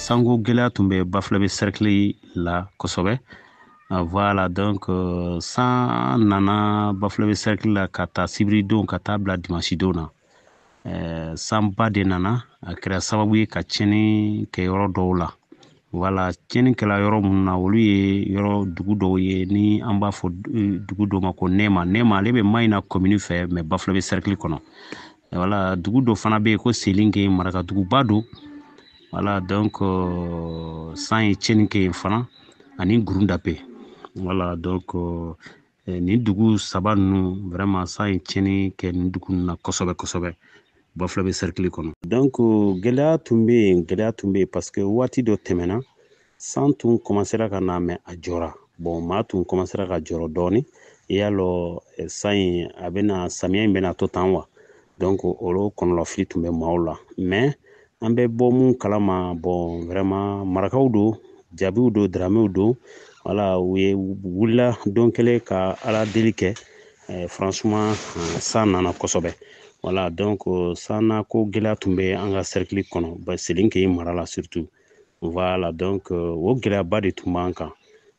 Sanko gɛlɛya tun bɛ Bafulabe cercle la kosɛbɛ. Voilà, donc san nana Bafulabe cercle la ka taa sibiridon ka taa bila dimanche don na. Sanba de nana, a kɛra sababu ye ka tiɲɛni kɛ yɔrɔ dɔw la. Voilà, tiɲɛni kɛla yɔrɔ minnu na, olu ye yɔrɔ dugu dɔw ye ni an b'a fɔ dugu dɔw ma ko Nɛma. Nɛma ale bɛ Mayina commune fɛ, mais Bafulabe cercle kɔnɔ. Voilà, dugu dɔ fana bɛ yen ko Selinke, marakaduguba don. Voilà, donc san ye tiɲɛni kɛ yen fana ani Gurundape. Voilà, donc nin dugu saba ninnu, vraiment san ye tiɲɛni kɛ nin dugu ninnu na kosɛbɛ kosɛbɛ Bafulabe cercle kɔnɔ. Donc gɛlɛya tun bɛ yen, gɛlɛya tun bɛ yen parce que waati dɔ tɛmɛna, san tun commencera ka na, mais a jɔra. Bon, maa tun commencera ka jɔrɔ dɔɔni, i y'a lɔ san in a bɛna, samiya in bɛna to tan wa. Donc olu kɔnɔlafili tun bɛ maaw la, mais an bɛ bɔ mun kalama, bon, vraiment marakaw don, jabiw don, daramew don. Voilà, u ye wulila don kelen ka Ala deli kɛ. Franchement san nana kosɛbɛ. Voilà, donc san na ko gɛlɛya tun bɛ an ka cercle kɔnɔ, Selinke mara la surtout. Voilà, donc o gɛlɛyaba de tun b'an kan.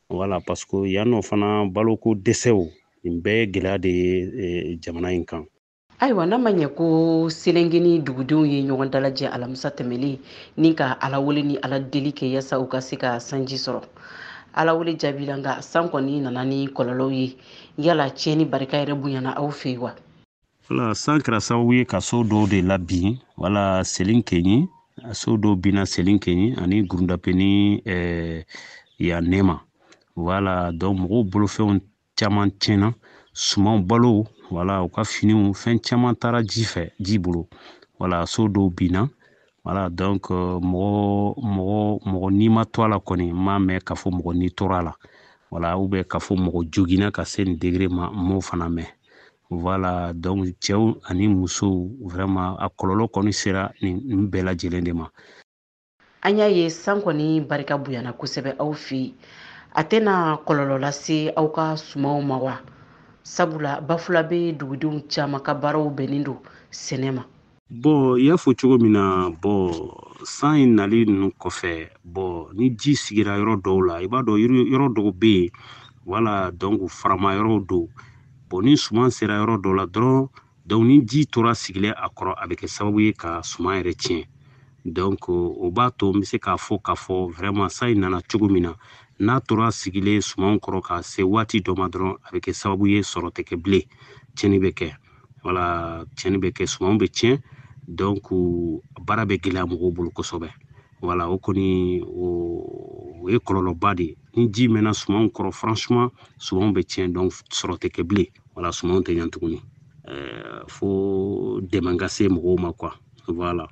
Voilà, parce que yan nɔ fana baloko dɛsɛw, nin bɛɛ ye gɛlɛya de ye jamana in kan. Ayiwa, n'a ma ɲɛ ko Selengeni dugudenw ye ɲɔgɔn dalajɛ alamisa tɛmɛlen ni ka Ala wele ni Ala deli kɛ yaasa u ka se ka sanji sɔrɔ, Ala wele jaabi la, nka san kɔni nana ni kɔlɔlɔw ye. Yala tiɲɛni barika yɛrɛ bonyana aw fɛ yen wa? Wala, san kɛra sababu ye ka so dɔw de labin. Wala, Selinkeɲi, so dɔw binna Selinkeɲi ani Gurundape ni yan Nɛma. Voilà, donc mɔgɔw bolofɛnw caman tiɲɛna, sumanw, balo, wala u ka finiw, fɛn caman taara ji fɛ, ji bolo. Wala, so dɔw binna. Wala, donc mɔgɔ n'i ma to a la kɔni, n m'a mɛn k'a fɔ mɔgɔ n'i tora a la, wala ou bien k'a fɔ mɔgɔ joginna ka se nin degré ma, n m'o fana mɛn. Voilà, donc cɛw ani musow, vraiment a kɔlɔlɔ kɔni sera nin bɛɛ lajɛlen de ma. An y'a ye san kɔni barika bonyana kosɛbɛ aw fɛ yen. A tɛna kɔlɔlɔ lase aw ka sumanw ma wa? Sabula Bafulabe dugudenw caman ka baaraw bɛnnen don sɛnɛ ma. Bon, i y'a fɔ cogo min na, bon, san in nali ninnu kɔfɛ, bon, ni ji sigira yɔrɔ dɔw la, i b'a dɔn yɔrɔ dɔw bɛ yen, voilà, donc farama yɔrɔw don. Bon, ni suman sera yɔrɔ dɔw la dɔrɔn, donc ni ji tora sigilen a kɔrɔ, a bɛ kɛ sababu ye ka suman yɛrɛ tiɲɛ. Donc o b'a to n bɛ se k'a fɔ k'a fɔ vraiment san in nana cogo min na, n'a tora sigilen sumanw kɔrɔ ka se waati dɔ ma dɔrɔn, a bɛ kɛ sababu ye sɔrɔ tɛ kɛ bilen, tiɲɛni bɛ kɛ. Wala, tiɲɛni bɛ kɛ, sumanw bɛ tiɲɛ, donc baara bɛ gɛlɛya mɔgɔw bolo kosɛbɛ. Wala, o kɔni o ye kɔlɔlɔba de ye. Ni ji mɛnna sumanw kɔrɔ, franchement sumanw bɛ tiɲɛ, donc sɔrɔ tɛ kɛ bilen. Wala, sumanw tɛ ɲɛ tuguni, fo dɛmɛ ka se mɔgɔw ma quoi. Voilà.